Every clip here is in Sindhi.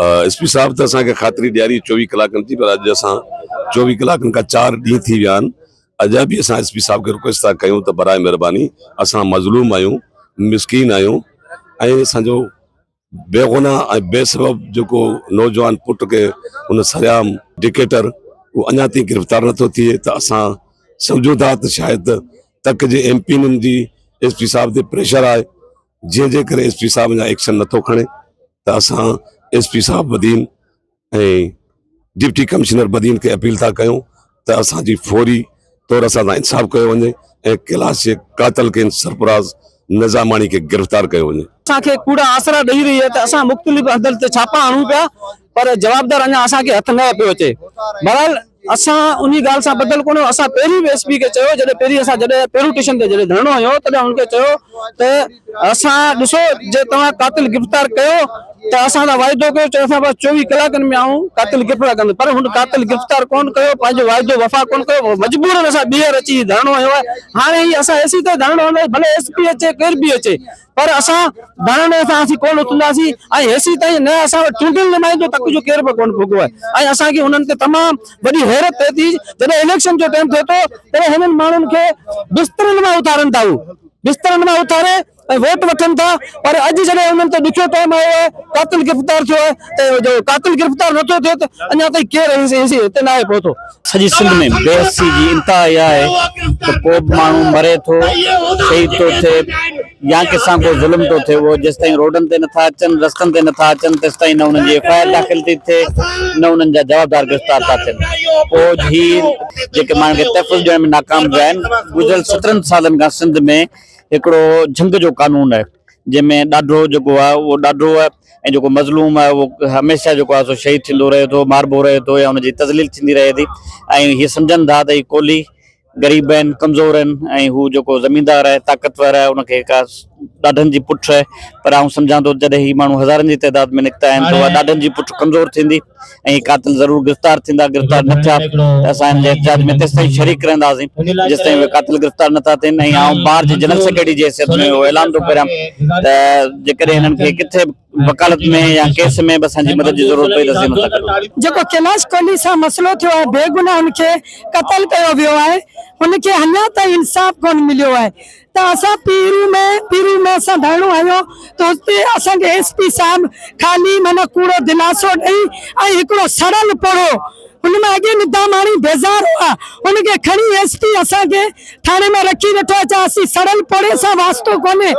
ايس پي صاحب ته اسان کي خاطري ڏياري 24 ڪلاڪن جي، پر اڄ اسان 24 ڪلاڪن کان 4 ڏينهن ٿي ويا آهن. اڄ به اسان ايس پي صاحب کي رڪويسٽ ٿا ڪيون ته برائي مهرباني اسان مظلوم آهيون، مسڪين آهيون ۽ اسان جو بيگناهه ۽ بي سبب جيڪو نوجوان پٽ کي هن سرعام ڊڪيٽر اهو اڃا تائين گرفتار نٿو ٿئي ته اسان سمجهون ٿا ته شايد تڪ جي ايم پي اين جي ايس پي صاحب تي پريشر آهي، جنهن جي ڪري ايس پي صاحب اڃا ايڪشن نٿو کڻي ته اسان ايس پي صاحب بدين ۽ ڊپٽي ڪمشنر بدين کي اپيل ٿا ڪيون ته اسان جي فوري طور اسان سان انصاف ڪيو وڃي ۽ ڪيلاش جي قاتل کي سرفراز نظاماڻي کي گرفتار ڪيو وڃي. اسان کي ڪوڙا آسرا ڏئي رهي آهي ته اسان مختلف هنڌن تي ڇاپا هڻون پيا پر جوابدار اڃا اسان کي هٿ نه پيو اچي. بهرحال اسان انهي ڳالهه سان ٻڌل ڪونه آهيون. اسان پهرين به ايس پي کي چيو، جڏهن پهرين اسان جڏهن پيرو ٽيشن تي جڏهن ڌرڻو هنيو تڏهن هن کي چيو ته اسان ڏسو جي توهان قاتل گرفتار ڪيو ته اسان سان واعدو ڪيو، چيو اسان بس 24 ڪلاڪن ۾ آئون قاتل گرفتار ڪندس، پر هن قاتل گرفتار ڪونه ڪيو، پنهنجو واعدو وفا ڪونه ڪيو، مجبورن اسان ٻيهر اچي هي ڌرڻو هنيو آهي. هاڻي هي اسان ايسي تائين ڌرڻو هڻنداسين ڀلي ايس پي اچي ڪير به اچي پر اسان ڌرڻي سان اسين ڪونه اٿنداسين ۽ هيسي تائين نه اسان وٽ چونڊيل نمائندو تڪ جو ڪير به ڪونه پڳو آهي ۽ اسان کي انهن تي تمام وڏي حيرت ٿئي ٿي جڏهن اليڪشن جو ٽائيم ٿئي ٿو تڏهن هنن ماڻهن کي بسترن مان اٿارن ٿا، هو بسترن مان اٿاري ۽ ووٽ وٺن ٿا پر اڄ جڏهن انهن تي ڏکيو ٽائيم آيو آهي، قاتل گرفتار ٿيو آهي ته جو قاتل گرفتار نٿو ٿئي ته اڃا تائين ڪير هتي ناهي پهتو. سڄي سنڌ ۾ بي حسي جي انتها اها آهي ته ڪو به ماڻهو مري ٿو، شهيد ٿو ٿئي يا ڪنهن سان ڪو ظلم ٿو ٿئي اهو جيستائين روڊن تي نٿا اچن، رستن تي نٿا اچن تيستائين نه انهن جي ايف I R داخل ٿي ٿئي نه انهن جا جوابدار گرفتار ٿا ٿين. پوء هي جيڪي ماڻهن کي تحفظ ڏيڻ ۾ ناڪام ويا آهن، گذريل 17 سالن کان سنڌ ۾ هڪڙو جهنگ جو قانون آهي جنهن ۾ ڏاڍو جيڪو آهي اهو ڏاڍو آهي ۽ جيڪو مظلوم آهي اهو هميشه جيڪو آهي سو شهيد ٿيندو رهي ٿو، ماربو رهي ٿو يا ان جي تذليل ٿيندي رهي ٿي ۽ هي سمجهن ٿا ته هي ڪولهي غريب آهن، ڪمزور آهن ۽ هو جيڪو زميندار آهي، طاقتور آهي، ان کي ڪا ڏاڍن جي پٺ آهي پر آئون سمجهان ٿو جڏهن هي ماڻهو هزارن جي تعداد ۾ نڪتا آهن ته اها ڏاڍن جي پٺ ڪمزور ٿيندي. ۽ قاتل ضرور گرفتار ٿيندا، گرفتار نه ٿيا ته اسان هن جي احتجاج ۾ تيستائين شريڪ رهنداسين جيستائين اهي قاتل گرفتار نه ٿا ٿين ۽ آئون بار جي جنرل سيڪريٽري جي حيثيت ۾ اهو اعلان ٿو ڪريان ته جيڪڏهن هنن کي ڪٿي به وڪالت ۾ يا ڪيس ۾ به اسان جي مدد جي ضرورت پئي ته اسين هن سان گڏ هونداسين. جيڪو ڪيلاش ڪولهي سان مسئلو ٿيو آهي بيگناهه هن کي قتل ڪيو ويو آهي هن کي اڃا تائين انصاف ڪونه مليو آهي ته اسان پيرو ۾ پيرو ۾ اسان ڌرڻو هنيو ته اتي اسان کي ايس پي صاحب خالي معنيٰ ڪوڙو دلاسو ڏئي ۽ هڪڙو سڙيل پوڙهو هن مان اڳي نداماڻي بيزار هئا هن کي کڻي ايس پي اسان کي ٿاڻي ۾ رکي ويٺو آهي چا اسين سڙيل پوڙهي سان واسطو ڪونهي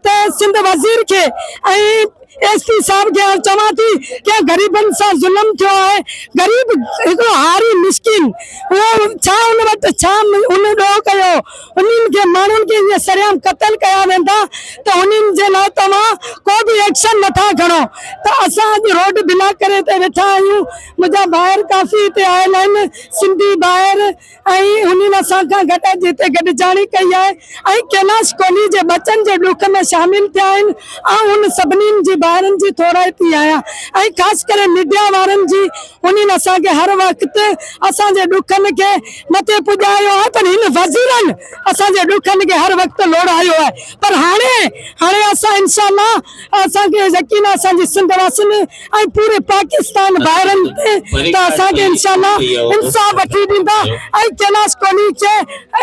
ته سنڌ وزير کي ۽ ايس پي صاحب کي آئون چوان ٿي ڪي غريبن سان ظلم ٿيو آهي غريب هڪڙو هاري مسڪين اهو ڇا ان وٽ ڇا ان ڏوهه ڪيو انهن کي ماڻهن کي ائين سرعام قتل ڪيا ويندا ته انهن جي لاء توهان ڪو به ايڪشن نٿا کڻو ته اسان اڄ روڊ بلاڪ ڪري هتي ويٺا آهيون منهنجا ڀائر ڪافي هتي آيل آهن سنڌي ڀائر ۽ انهن اسان کان گڏ اڄ هتي گڏجاڻي ڪئي آهي ۽ ڪيلاش ڪولهي جي ٻچن جي ڏک ۾ شامل ٿيا آهن. آئون انهن سڀني جي ڀائرن جي ٿورائتي آهيان ۽ خاص ڪري ميڊيا وارن جي انهن اسان کي هر وقت اسان جي ڏکن کي مٿي پڄايو آهي پر هن وزيرن اسان جي ڏکن کي هر وقت لوڙايو آهي پر هاڻي هاڻي اسان انشاء الله اسان کي يقين آهي اسان جي سنڌ واسين ۽ پوري پاڪستان ڀائرن تي ته اسان کي انشاء الله انصاف وٺي ڏيندا ۽ ڪيلاش ڪولهي کي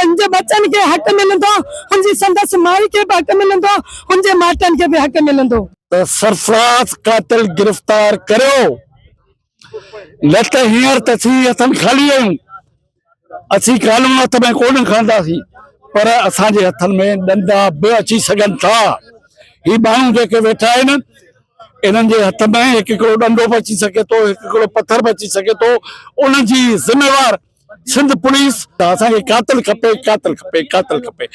هن جي ٻچن کي حق ملندو هن جي سندس مائي کي به حق ملندو هن جي مائٽن کي به حق ملندو. ته سرفراز قاتل گرفتار ڪريو نه ته هينئر ته اسين هٿن خالي آهيون. اسين قانون هٿ ۾ ڪونه کڻنداسين پر اسان جي هٿن ۾ ڏنڊا به اچي سگهن ٿا. هي ماڻهو جيڪي ويٺا آهن انهن جي هٿ ۾ هڪ هڪڙو ڏنڊو به اچي سگهي ٿو، هڪ هڪڙو پٿر به اچي سگهي ٿو. ان جي ذميوار سنڌ پوليس. اسان کي قاتل کپي، قاتل کپي، قاتل کپي.